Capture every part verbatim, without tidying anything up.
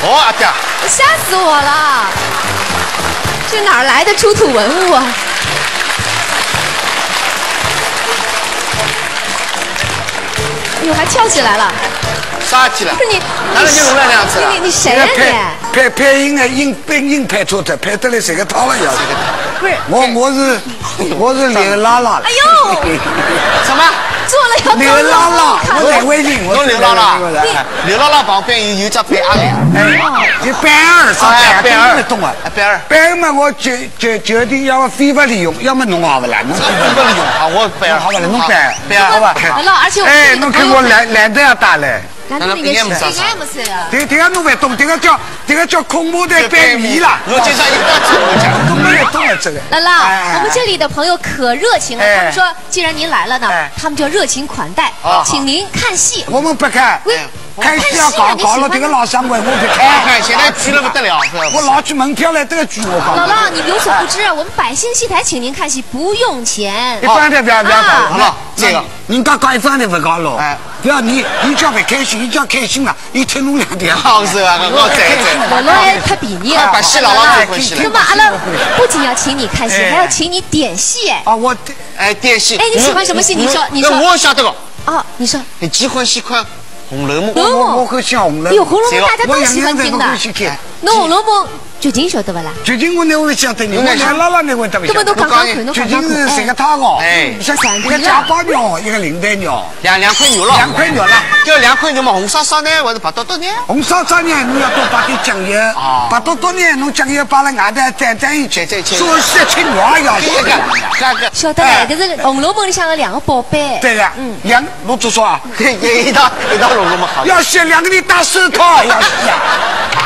哦，阿爹，吓死我了！这哪儿来的出土文物啊？哎呦，还翘起来了！啥起来？不是你，哪能就弄来两次了你你谁呀、配你？配配音啊，音配音配错的，配得来这个套了要。我我是我是刘拉拉哎，呦，什么？做了要刘拉拉，我来回应，我侬刘拉拉我来刘拉拉旁边有有只配阿妹啊？哎，你贝尔是哎，贝贝尔尔，懂啊？哎，贝尔。贝尔嘛，我决决决定要么非法利用，要么弄好不啦，弄非法利用。不能用，好，我贝尔。好吧，弄贝尔，贝尔。好吧？好了，而且我们哎，这个侬看我来来的要打嘞，难道那个是那应该不是 M 是呀？这这个侬勿懂，这个叫这个叫空包的贝米啦，我介绍一个字，我讲。懂没有？懂了这个。兰兰，哎哎我们这里的朋友可热情了，哎他们说，既然您来了呢，哎他们就热情款待，啊请您看戏。我们不看，喂，看戏要搞搞了，这个老三位我不看。哎，现在去了不得了，是吧？我拿起门票来，这个举我搞。姥姥，你有所不知啊，我们百姓戏台请您看戏不用钱一。般的不要不要搞啊了，好了，这个人家搞一般的不搞了，哎不要你你叫不开心，你叫开心了，你听侬两天。好是吧？我这这。姥姥还太便宜了。把戏老王最欢喜了。那么阿拉不仅要请你看戏，哎还要请你点戏哎。啊，我哎，点戏。哎，你喜欢什么戏？你说，你说。那我晓得个，哦，你说。你几欢喜看《红楼梦》？红楼梦我我会想红楼哎呦，《红楼梦》大家都喜欢听的。我现在都会去看。侬《红楼梦》究竟晓得不啦？究竟我哪会晓得呢？我我哪来拉拉哪会得不晓得？这么多刚刚看，侬究刚刚看。竟是谁个他哦？哎一个家宝妞，一个林黛玉，两两块肉了。两块肉了。叫两块肉嘛，红烧烧呢，还是白剁剁呢？红烧烧呢，侬要多摆点酱油，哦白剁剁呢，侬酱油摆了外头，再再一起，再再一起做事情我也要这个，这个。晓得嘞，搿是《红楼梦》里向的两个宝贝。对呀，两，侬做啥啊？一道一道《红楼梦》好。要写两个人打手套，要死呀！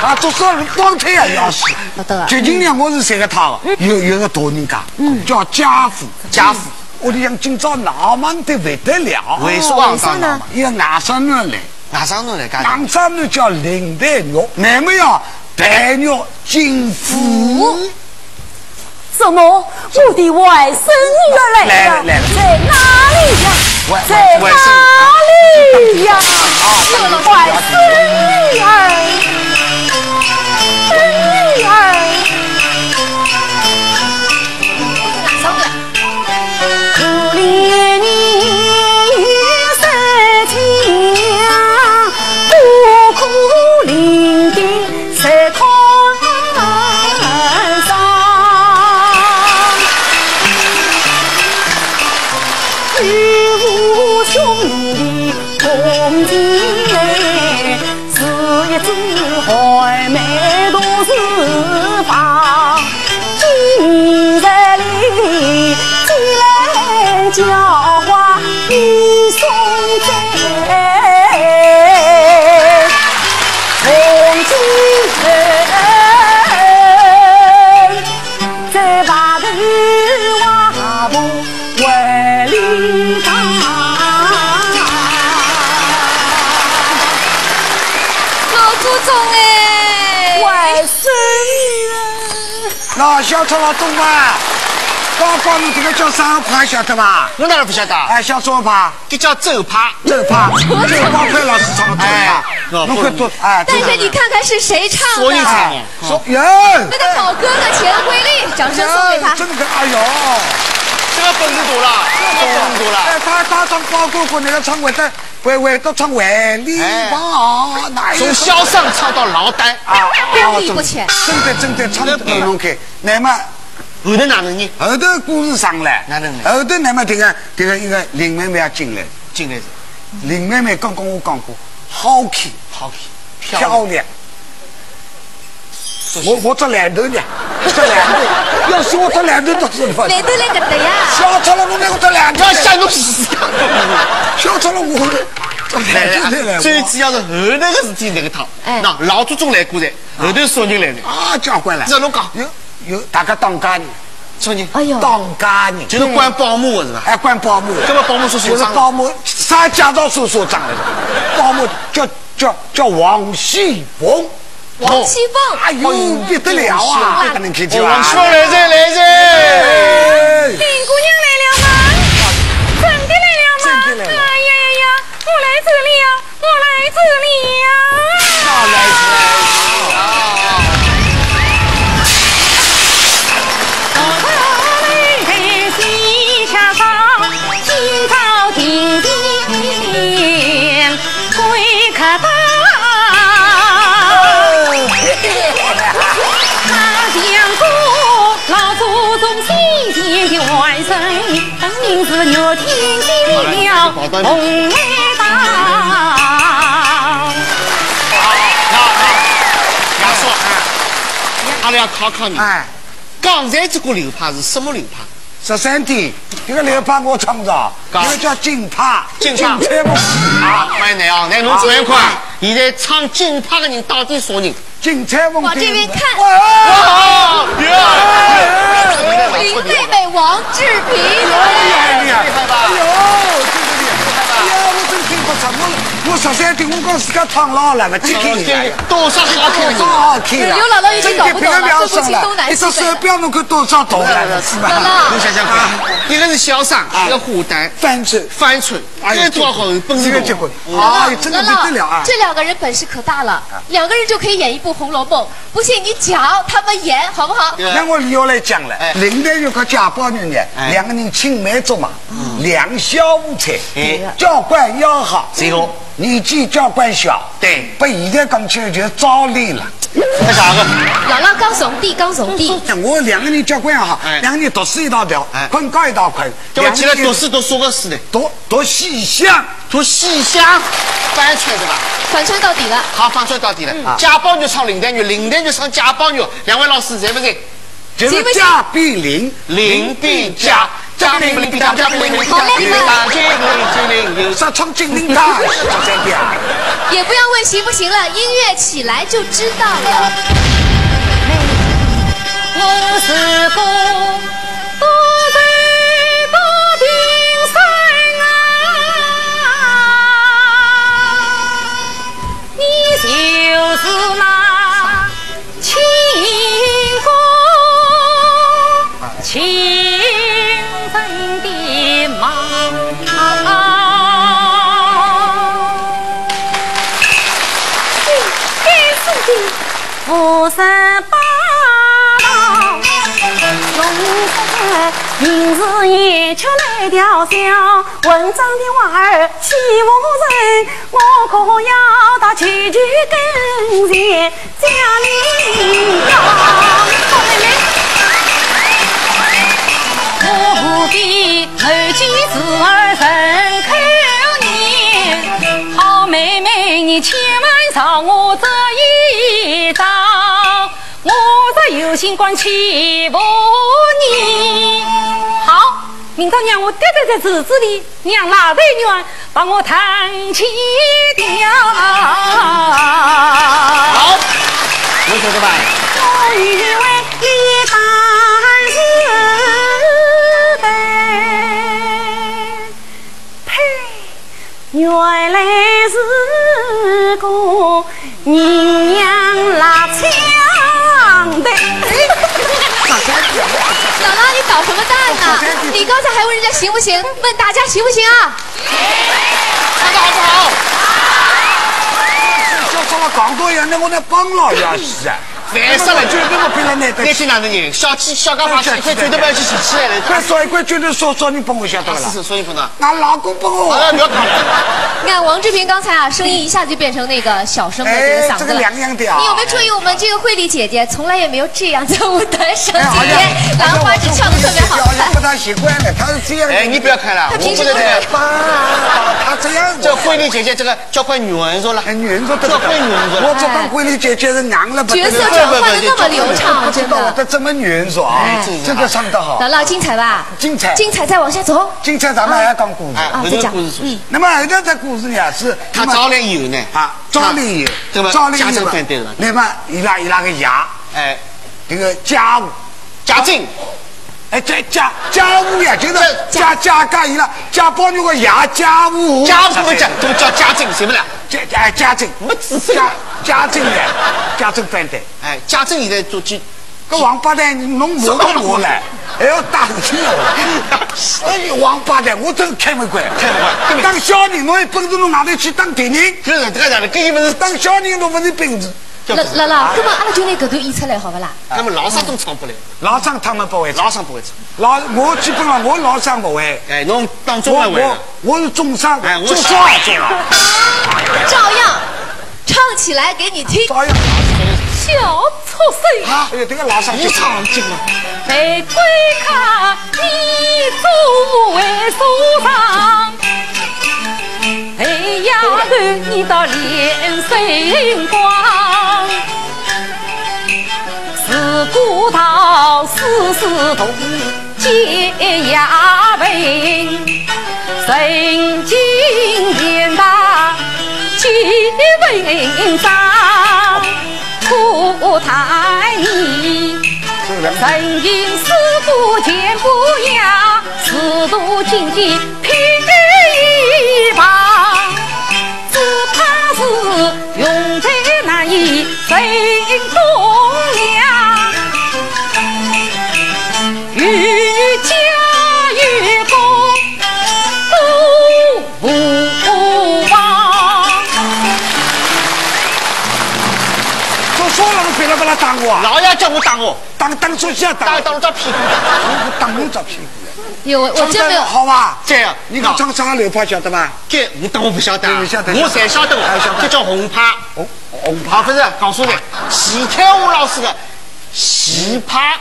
啊，做啥当天啊，要死！晓得了。究竟呢，我是谁个他哦？有有个大人家，叫家父，家父。屋里向今朝闹忙得不得了，为啥哦为啥呢？一个外甥囡来，外甥囡来干啥？外甥囡叫林黛玉，妹妹呀，黛玉进府。怎么，我的外甥女儿来了？来了来了在哪里呀？外在哪里呀？外甥女儿，女儿。可怜你身强，不可怜的在床上。与我兄弟同进来，是一只寒梅同是发。 今日里既来叫花雨送走，从今后再把头话不回里讲。老祖宗哎！外孙。 那小赤佬懂伐？刚刚侬这个叫啥派晓得伐？侬哪能不晓得？哎，小赤佬派，这叫周派。周派，周华健老师唱的周派哎，侬快多哎，但是你看看是谁唱的？所以唱的。说哟，那个好哥哥钱辉丽，掌声送给他。真的，哎呦，这个本事大了，这个本事大了。哎，他他唱包哥哥那个唱会的，会会都唱会的吧？哪有从萧桑唱到劳丹，啊？功力不浅。真的真的唱得很OK，那么后头哪能呢？后头故事上来，哪能呢后头那么这个这个一个林妹妹要进来，进来是林妹妹刚刚我讲过，好看，好看，漂亮。说我我这懒得呢，这懒得，要是我这懒得倒是不。来都来搿搭呀。小赤佬，侬拿我这懒得，要吓侬死。小赤佬，我这来来，懒得来，最主要是后头个事体那个趟，哎那老祖宗来过的，后头送人来的，啊，讲回来，这侬讲，有有大家当家呢，说你哎呦，当家呢，就是关保姆是吧？哎，关保姆，这么保姆是谁我是上的？保姆，啥家长所所长来的，保姆叫叫叫王熙凤。王熙凤。哎呦，不得了啊！能看见王熙凤来哉来哉，哎，林姑娘来了吗？真的来了吗？真的来了哎呀呀呀，我来这里呀，我来这里呀。那来哉，红梅堂。好，好，好，杨叔，阿拉要考考侬。哎。刚才这个流派是什么流派？十三点，这个流派我唱着，讲。这个叫京派，京派。京派嘛。啊，蛮难啊，那侬转一看，现在唱京派的人到底啥人？ 精彩问题。往这边看。哇！哇！林妹妹王志平。厉害，厉害。哎呦，这个厉害。哎呀，我真听不出，我，我实在的，我讲自家唱老了，我去听一下呀。多少好听。多少好听了。刘姥姥已经搞不懂了，分不清东南西北了。一只手表侬看多少大了，是吧？姥姥。侬想想看，一个是潇洒，一个虎胆，翻车。翻车。 哎呦，这多好，本事多。这个结棍。哎，真的不得了啊。姥姥，这两个人本事可大了，两个人就可以演一部《红楼梦》。不信你讲他们演好不好？那我又来讲了，哎。林黛玉和贾宝玉呢，哎。两个人青梅竹马，两小无猜，哎。交关要好。谁说？年纪交关小，对。不现在讲起来就是早恋了。那啥个？姥姥讲重点，讲重点。我两个人交关要好，哎。两个人读书一道读，哎。困觉一道困。 那么起来读书读啥个书呢？读，读西厢。读西厢，翻车对吧？反串到底了。好，翻车到底了。嗯。贾宝玉唱林黛玉，林黛玉唱贾宝玉，两位老师认不认？就是贾比林，林比贾，贾比林，林比贾，贾比林，林比贾，林比贾，林比贾，林比贾。啥唱金陵歌，是这样的啊？也不要问行不行了，音乐起来就知道了。我是个 多才多平生啊，你就是那清风，清风的马。该死的 胡说八道，用这个名字也就来调笑，混账的娃儿欺负人，我可要到舅舅跟前讲理呀。我的后继子儿人口呢，好妹妹，你千万让我这一遭。 我若有心敢欺负你，好，明朝让我跌倒在池子里，让拉队员把我抬起掉。好，我晓得吧？我以为你大是的。 呸！原来是个人娘拉枪的。姥姥，你捣什么蛋呢？你刚才还问人家行不行，问大家行不行啊？唱得好不好？小说了讲多远，那我得帮了呀，是啊。 烦死了。绝对不比他那个。那是哪能人？小气，小家伙，一块九头不要去洗起来了。快说一块九头，说说你帮我晓得了。啊，是，是，说你帮啊。俺老公帮我。好了，不要看了。你看王志平刚才啊，声音一下就变成那个小生的这个嗓子了。哎，这个两样的啊。你有没有注意，我们这个慧丽姐姐从来也没有这样在舞台上体验兰花指，唱得特别好看。哎，哎，哎，我这个姐姐好像不大习惯了，她是这样的。哎，你不要看了，她平时我不是这样。都是这样。她这样子。这慧丽姐姐这个 交关软弱了。哎，软弱得不得了。交关软弱了。我做当慧丽姐姐是硬了不得了。角色转换得那么流畅，不知道，真的。她这么软弱啊，哎。真的唱得好。姥姥，精彩吧？精彩。精彩，再往下走。精彩，咱们还要讲故事。哎，啊，再讲。故事。嗯。那么后头的故事呢，是，她早恋以后呢，啊，早恋以后，对吧？早恋以后，家政反对了。那么伊拉，伊拉个爷，哎。这个家务，家政。 哎，这家，家务呀，就是这家，家，家，伊拉，家暴那个爷家务。家务么家，怎么叫家政？什么了？家，哎，家政。没知识。家，家政呀，家政反对。哎，家政现在做起，搿王八蛋，侬骂个我嘞，还要打人了。哎呦，王八蛋，我真开勿惯。开勿惯，根本当小人，侬有本事侬外头去当敌人。就是这个样的，根本是当小人，侬勿是本事。 老，老，老，那么阿拉就拿搿段演出来好勿啦？那么老生总唱勿来。老生他们不会唱。老生不会唱。老，我基本上我老生不会。哎，侬当中生会了。我，我，我是中生，哎，我中生也中啊。照样唱起来给你听。照样。小畜生。啊，哎呀，这个老生就唱进了。玫瑰花，你做为所长。丫头，你倒练神光，自古道士是同结也文，曾经贤达几文章，可叹你人行世故全不雅，仕途经济 琵琶，只怕是用在难以成功了。与家与公都无望。搿说了，侬别了，别了，打我啊！老爷叫我打我，打，打出去啊，打！打，打我照屁股。打侬照屁股。 有，我真没有。唱得好吧？这样，你看，唱唱流派晓得吧？这我当然不晓得，你晓得，我才晓得，哎，晓得。这叫红派。红，红派。好，不是，告诉你，徐天武老师的徐派，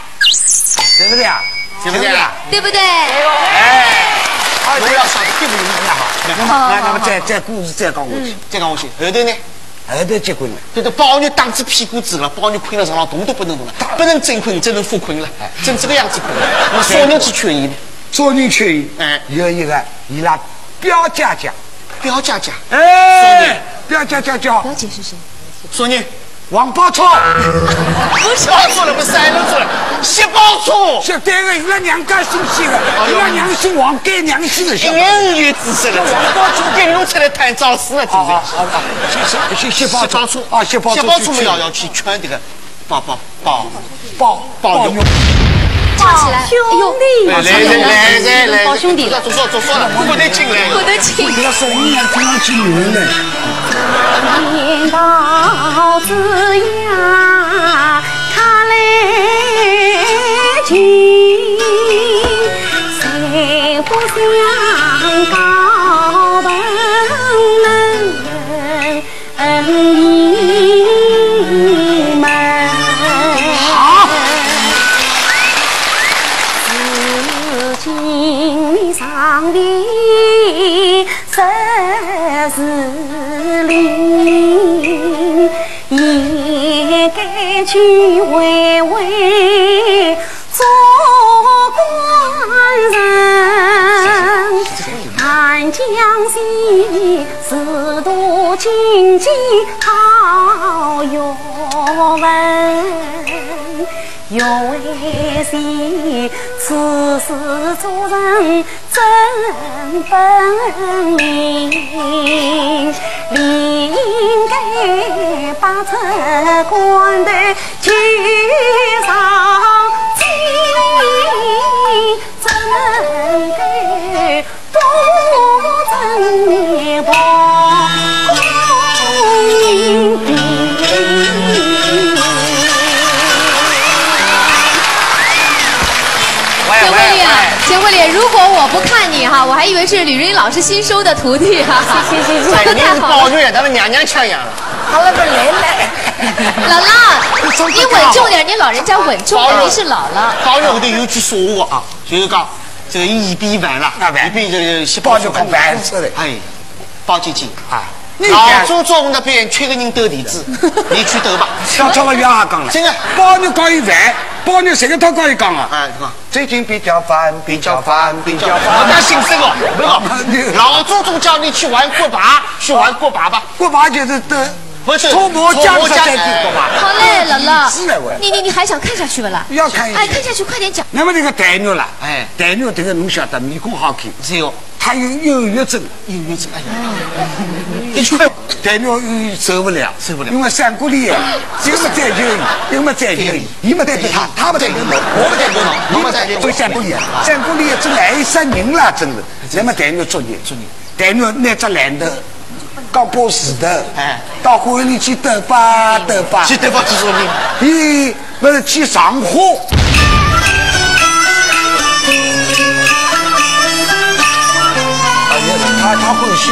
对不对啊？对不对啊？对不对？哎，我要晓得对不对，那好。那么，那么再，再故事再讲下去。再讲下去，后头呢？ 后头结棍了。对对，宝玉打仔屁股子了，宝玉困了床浪动都不能动了，不能正困，只能复困了，哎，成这个样子困了。那么啥人去劝伊呢？啥人劝伊？哎，有一个伊拉表姐姐。表姐姐？哎，啥人？表姐姐叫啥人？啥人？王宝钊。不是，宝钊了，不是，还能做了，薛宝钊。是对个，伊拉娘家姓薛个，哦，伊拉娘姓王，改娘姓个。一眼有知识了，王宝钊。跟侬出来谈招事了，真是。啊，啊，啊，是，是，是，是薛宝钊。薛宝钊。啊，薛宝钊，薛宝钊嘛，要，要去劝这个宝，宝，宝，宝，宝玉。唱起来，哎呦，来，来，来，来，来，宝兄弟。坐，坐，坐，坐了，不得劲了。不得劲。你要声音啊，听上去女人了。 好。 钱慧莲，钱慧莲，如果我不看你哈，我还以为是吕瑞老师新收的徒弟哈。谢谢，谢谢。哎，你是宝玉呀，咱们娘娘腔呀。好了，不来了。老了，你稳重点，你老人家稳重点，你是老了。宝玉，我对有句说话啊，就是讲， 这个一比一万了，啊，万。一比这个是宝玉看万次的。哎，宝姐姐，啊，老祖宗那边缺个人斗地主，你去斗吧。小超了，要还讲了。真的。宝玉讲一万，宝玉谁跟他讲一讲啊？哎，你看。最近比较烦，比较烦，比较烦。我当心这个，不要。老祖宗叫你去玩国宝，去玩国宝吧。国宝就是斗 不是，搓麻将是在地方吧？好嘞，老老，是嘞喂。你，你，你还想看下去不啦？要看一下。哎，看下去，快点讲。那么这个黛玉啦，哎，黛玉这个侬晓得，面孔好看，是哟。她有忧郁症，忧郁症，哎呀，你去看。黛玉忧郁受不了，受不了。因为三国里，要么再救伊，要么再救伊，伊么再救她，她么再救侬，我么再救侬，我么再救侬。所以三国里，三国里真爱杀人啦，真的。那么黛玉作孽，作孽。 黛玉拿只篮头，搞把石头，哎，到花园里去斗吧，斗吧。去斗吧，去做啥？伊不是去赏花。啊，也是，他，他会绣。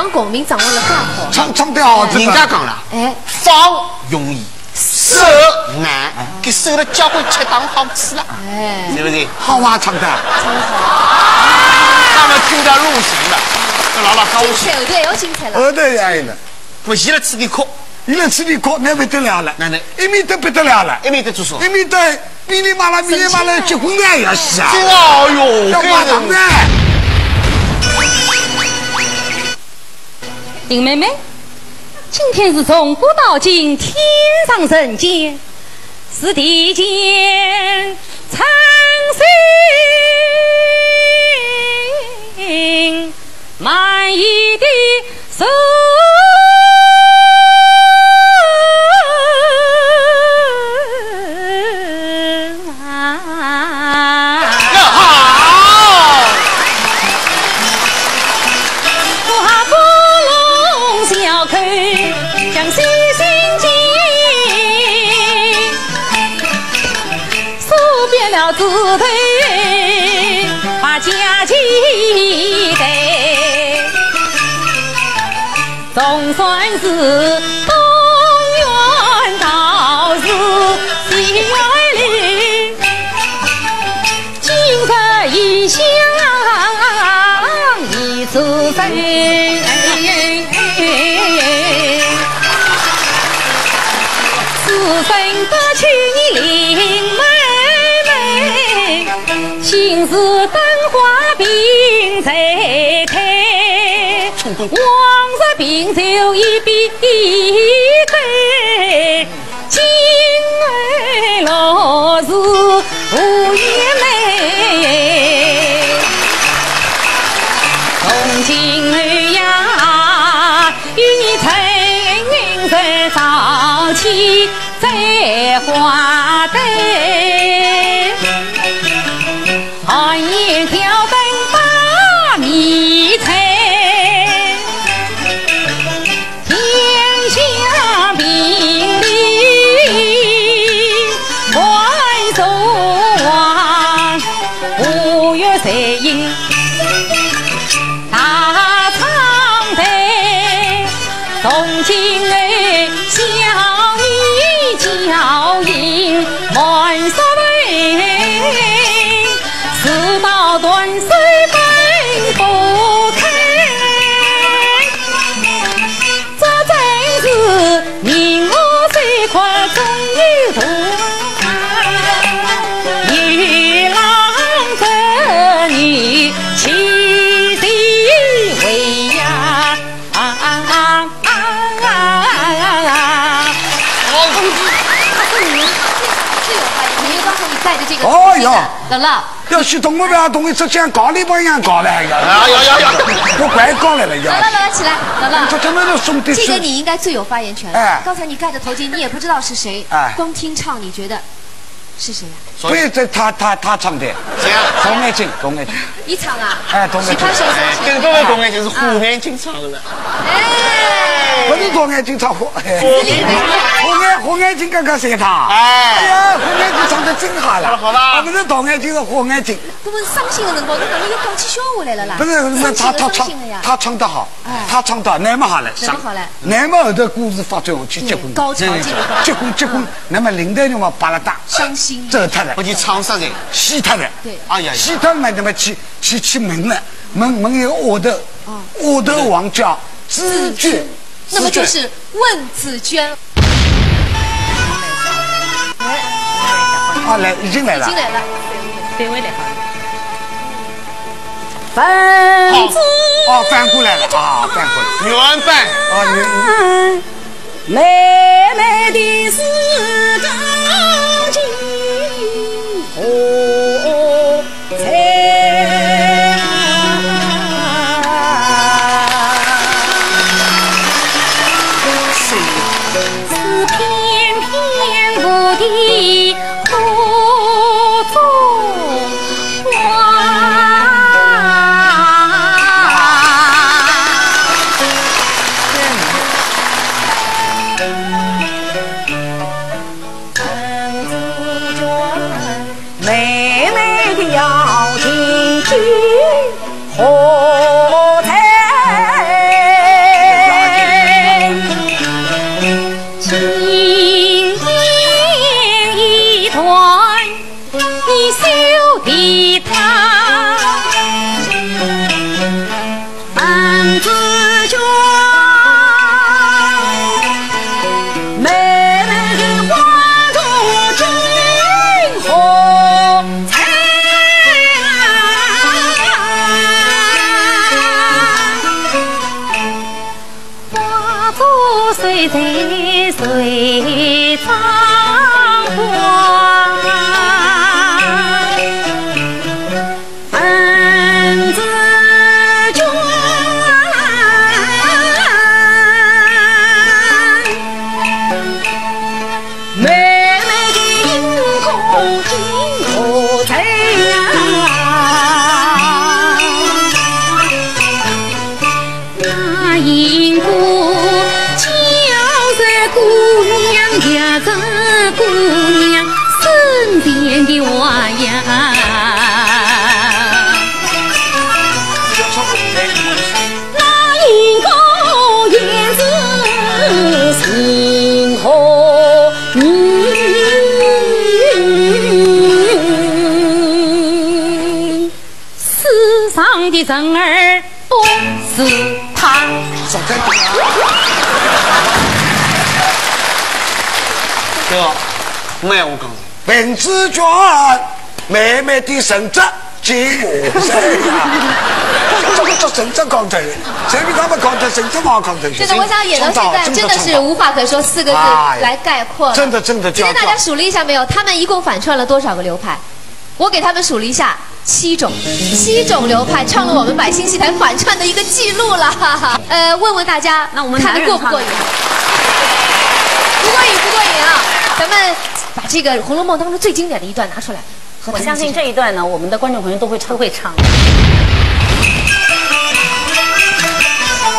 让共鸣掌握了介好。唱，唱得好，这个。人家讲了，哎。放容易，收难，给收了交关吃当好吃了，哎。是不是？好啊，唱得。那么听到入神了，这老老高兴。精彩，后头要精彩了。后头要有的。不，伊拉吃的苦，伊拉吃的苦，那不得了了。哪能？一面得不得了了。一面得做啥？一面得，噼里啪啦，噼里啪啦，结婚了要死啊。这个，哦哟，要买房子。林妹妹，今天是从古到今，天上人间，是地间，苍生满意的手。呀哈！花不容小口，将心心计。 数遍了字头把家期待，总算是东园道士心爱里，今日异乡已出城。 此生不娶你林妹妹，心事灯花鬓在开，往日鬓角已比对，今后落是无言美。从今后呀， 与你成人早起在花堆，寒夜挑灯把米炊，天下名利万众望，五岳谁应 大唱的，从今后小女娇艳满山飞，事到断水分不开。 这真是命我这块终有痛，一郎这女岂是为呀？啊啊啊啊啊啊！他说你们最有发言，因为刚才你带着这个哦哟，冷了。 要是同我们同一只像搞里边一样搞了，哎呀，哎呀，哎呀，我白搞来了，呀。来了，来了，起来，来了。这他妈的兄弟是这个你应该最有发言权。哎。刚才你盖着头巾，你也不知道是谁，哎。光听唱，你觉得是谁呀？不是，这他，他，他唱的。谁呀？童爱情，童爱情。你唱啊？哎，童爱情。其他谁唱？哎，跟各位童爱情是胡爱情唱的了。哎。不是童爱情唱胡，哎。胡爱，胡爱情刚刚谁唱？哎。哎呀，胡爱情唱得真好了。好了，好了。啊，不是童爱情，是胡爱情。 搿么伤心个辰光，侬哪能又讲起笑话来了啦？不是，那他，伤心了，他唱，伤心了呀。他唱得好，哎。他唱得好，那么好了，那么好了。那么后头故事发展下去，对，结婚，高潮进入高潮。结婚，结婚，嗯。那么林黛玉嘛，巴拉达，伤心。走脱了，不就唱啥子？死脱了。对。哎呀呀。死脱嘛，那么去，去，去问了，问，问一个丫头，哦。丫头王家紫鹃。紫鹃。 那么就是问紫鹃。啊，来，已经来了。已经来了。对，我也来好了。哦，翻过来了，啊，翻过来。原版。啊，原，妹妹的四个金河 妹妹的要紧金河在，金银一段你绣的她。英国叫着姑娘呀，这姑娘身边的花呀。那英国也是幸福你。 世上的人儿不是他。少看点啊。对哦，蛮好讲的。文子娟，妹妹的成长，金木生呀。这个这成长讲的，谁比他们讲的成长好讲的？真的，我想演到现在，真的是无话可说，四个字来概括了。真的，真的，今天大家数了一下没有？他们一共反串了多少个流派？ 我给他们数了一下，七种，七种流派创了我们百星戏台反串的一个记录了。呃，问问大家，那我们看得过不过瘾？不过瘾，不过瘾啊！咱们把这个《红楼梦》当中最经典的一段拿出来，和大家一起唱。我相信这一段呢，我们的观众朋友都会唱。都会唱。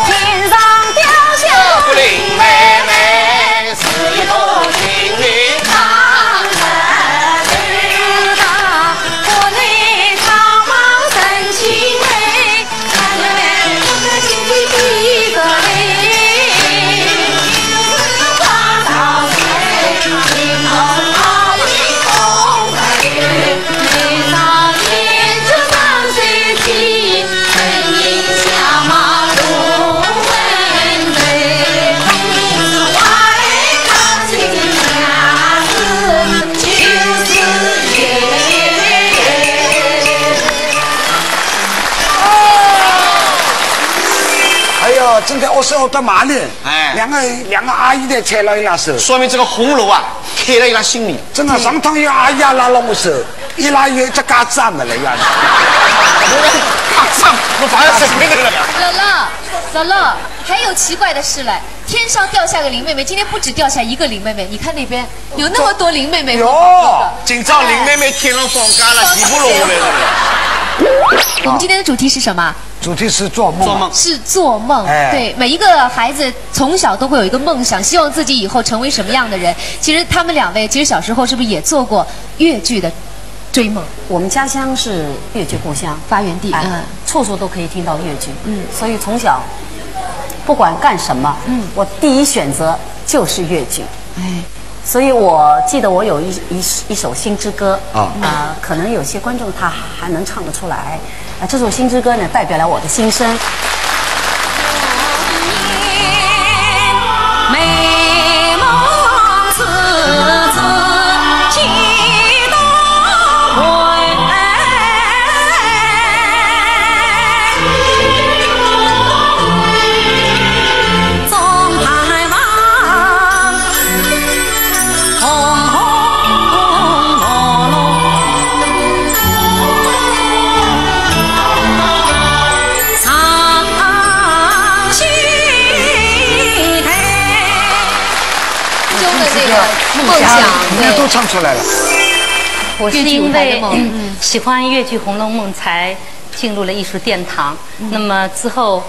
天上掉下个林妹妹，是一朵幸运。 哎呀，真的，我是我的妈呢。哎。两个，两个阿姨在搀牢伊拉手。说明这个红楼啊，刻了伊拉心里。真的，上趟有阿姨啊，拉拢我手，伊拉有一只架子也没了呀。架子，我反而是没得了。乐乐，乐乐，还有奇怪的事嘞。 天上掉下个林妹妹，今天不止掉下一个林妹妹，你看那边有那么多林妹妹和宝哥哥。哟，今朝林妹妹天上放假了，全部落下来了。我们今天的主题是什么？主题是做梦。做梦。是做梦。哎。对，每一个孩子从小都会有一个梦想，希望自己以后成为什么样的人。其实他们两位，其实小时候是不是也做过越剧的 追梦。我们家乡是越剧故乡，发源地，哎，嗯。处处都可以听到越剧，嗯。所以从小不管干什么，嗯。我第一选择就是越剧。哎。所以我记得我有一，一，一首《星之歌》，啊。啊，可能有些观众他还能唱得出来。啊，这首《星之歌》呢，代表了我的心声。 中的这个梦想，对。都唱出来了。我是因为，越剧舞台的梦，嗯。喜欢越剧《红楼梦》，才进入了艺术殿堂。嗯。那么之后，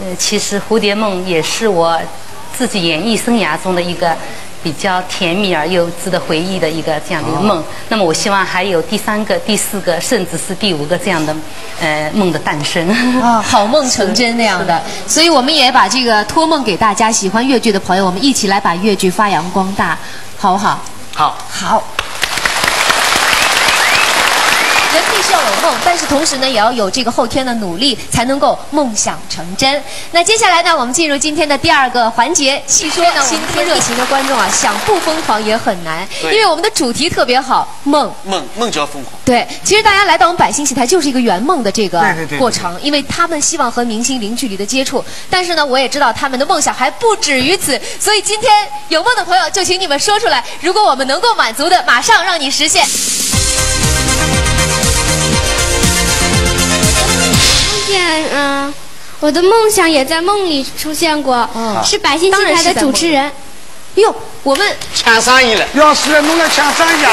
呃，其实《蝴蝶梦》也是我自己演艺生涯中的一个比较甜蜜而又值得回忆的一个这样的一个梦。哦。那么我希望还有第三个、第四个，甚至是第五个这样的，呃，梦的诞生。啊，好梦成真那样的。是。所以我们也把这个托梦给大家，喜欢越剧的朋友，我们一起来把越剧发扬光大，好不好？好。好。人必须要有梦，但是同时呢，也要有这个后天的努力，才能够梦想成真。 那接下来呢，我们进入今天的第二个环节，戏说呢，我们这么热情的观众啊，想不疯狂也很难，对。因为我们的主题特别好，梦。梦，梦就要疯狂。对，其实大家来到我们百星戏台，就是一个圆梦的这个，对，对，对，对。过程，因为他们希望和明星零距离的接触，但是呢，我也知道他们的梦想还不止于此，所以今天有梦的朋友就请你们说出来，如果我们能够满足的，马上让你实现。梦见，嗯， 我的梦想也在梦里出现过，哦。是百星戏台的主持人。哟，我们抢生意了。要死了，侬来抢生意啊？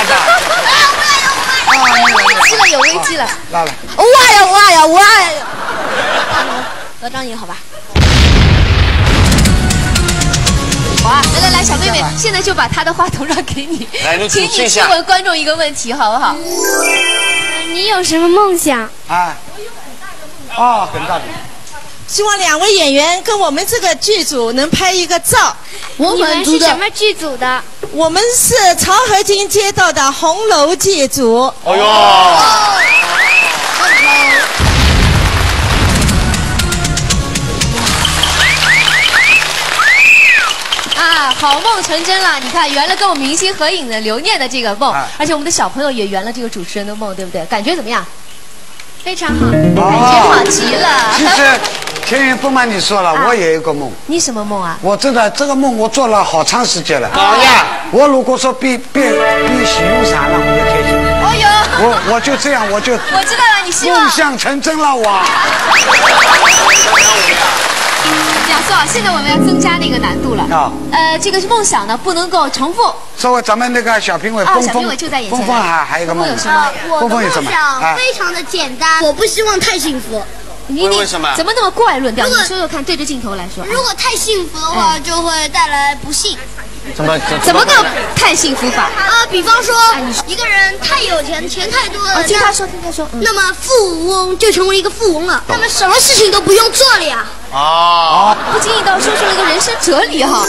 有危机了，有危机了。来来。哇呀，哇呀，哇呀！老张，你好吧？对，现在就把他的话筒让给你，来，你请你主持一下。请你问观众一个问题，好不好？你有什么梦想？啊，哦，很大的。希望两位演员跟我们这个剧组能拍一个照。我满足的。你们是什么剧组的？我们是漕河泾街道的红楼剧组。哦哟。啊，好梦成真了！你看，圆了跟我们明星合影的留念的这个梦，哎。而且我们的小朋友也圆了这个主持人的梦，对不对？感觉怎么样？非常好。感觉好极了。哦。其实，天云，不瞒你说了，啊。我也有个梦。你什么梦啊？我真的，这个梦我做了好长时间了。好呀。我如果说比，比，比许嵩长了，我就开心。哦哟。我，我就这样，我就我知道了，你希望梦想成真了，哇。这样，苏老师，现在我们要增加那个难度了。啊。呃，这个是梦想呢，不能够重复。稍微咱们那个小评委啊，峰峰，小评委就在眼前。峰峰还，还有个梦。峰峰有什么？啊，我的峰峰有什么？梦想非常的简单，啊。我不希望太幸福。你，为，为什么？你怎么那么怪论调？如果，你说说看，对着镜头来说。如果太幸福的话，哎。就会带来不幸。怎么，怎么个太幸福法？啊，比方说，哎，你说。一个人太有钱，钱太多了，啊，听他说，那，听他说，嗯。那么富翁就成为一个富翁了，那么什么事情都不用做了呀。 哦。不经意倒说出了一个人生哲理哈。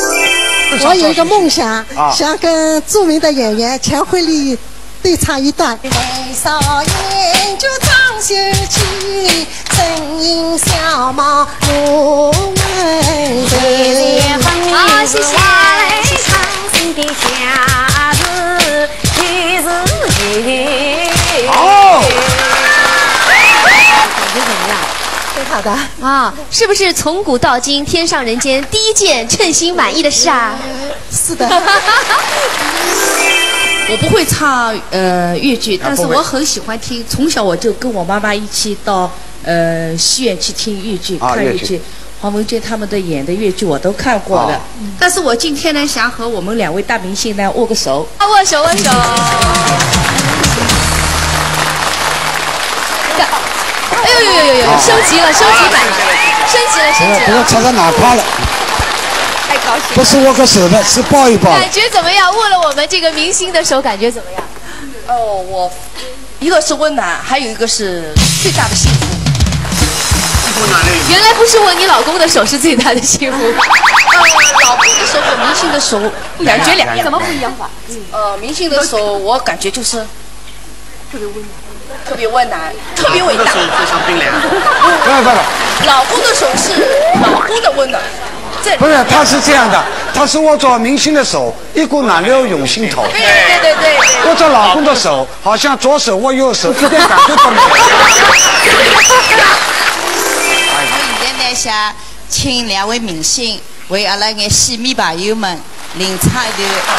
我有一个梦想，啊。想跟著名的演员钱惠丽对唱一段。眉梢眼角张秀气，声音小貌入门。好，谢谢。好。感觉怎么样？挺好的。 啊，是不是从古到今，天上人间第一件称心满意的事啊？是的。我不会唱，呃，越剧，啊，但是我很喜欢听，不会。从小我就跟我妈妈一起到，呃，戏院去听越剧，啊，看越剧。越剧。黄文娟他们的演的越剧我都看过的。啊。但是我今天呢，想和我们两位大明星呢握个手。啊，握手，握手。 哎呦呦呦呦呦，升级了，升级版，升级了，升级了。不要，不要插到哪怕了。太高兴了。不是握个手的，是抱一抱的。感觉怎么样？握了我们这个明星的手，感觉怎么样？哦，我，一个是温暖，还有一个是最大的幸福。原来不是握你老公的手是最大的幸福。呃，老公的手和明星的手感觉两样。怎么不一样法？呃，明星的手我感觉就是 特别温暖，特别伟大。老公的手非常冰凉。不不不。老公的手是老公的温暖。这不是，他是这样的，他是握着明星的手，一股暖流涌心头。对对对对对对。握着老公的手，好像左手握右手，一点感觉都没有。现在呢，想请两位明星 为阿拉眼戏迷朋友们领唱一段。好，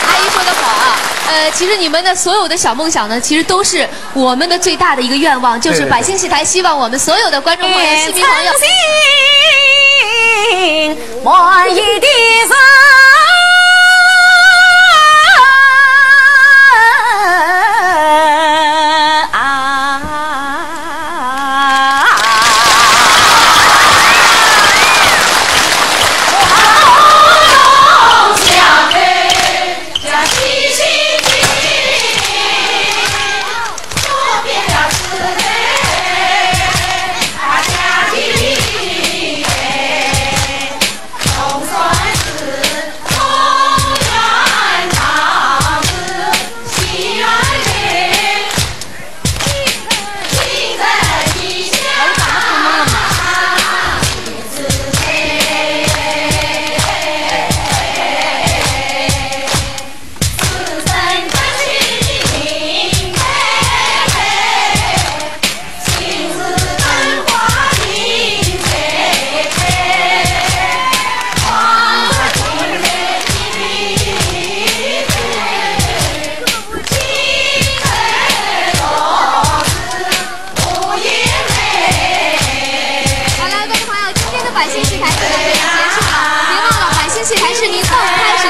阿姨说得好啊。呃，其实你们的所有的小梦想呢，其实都是我们的最大的一个愿望，就是百姓戏台希望我们所有的观众朋友、戏迷朋友，好了，观众朋友，今天的百姓戏台就到这里结束了。别忘了，百姓戏台是您放开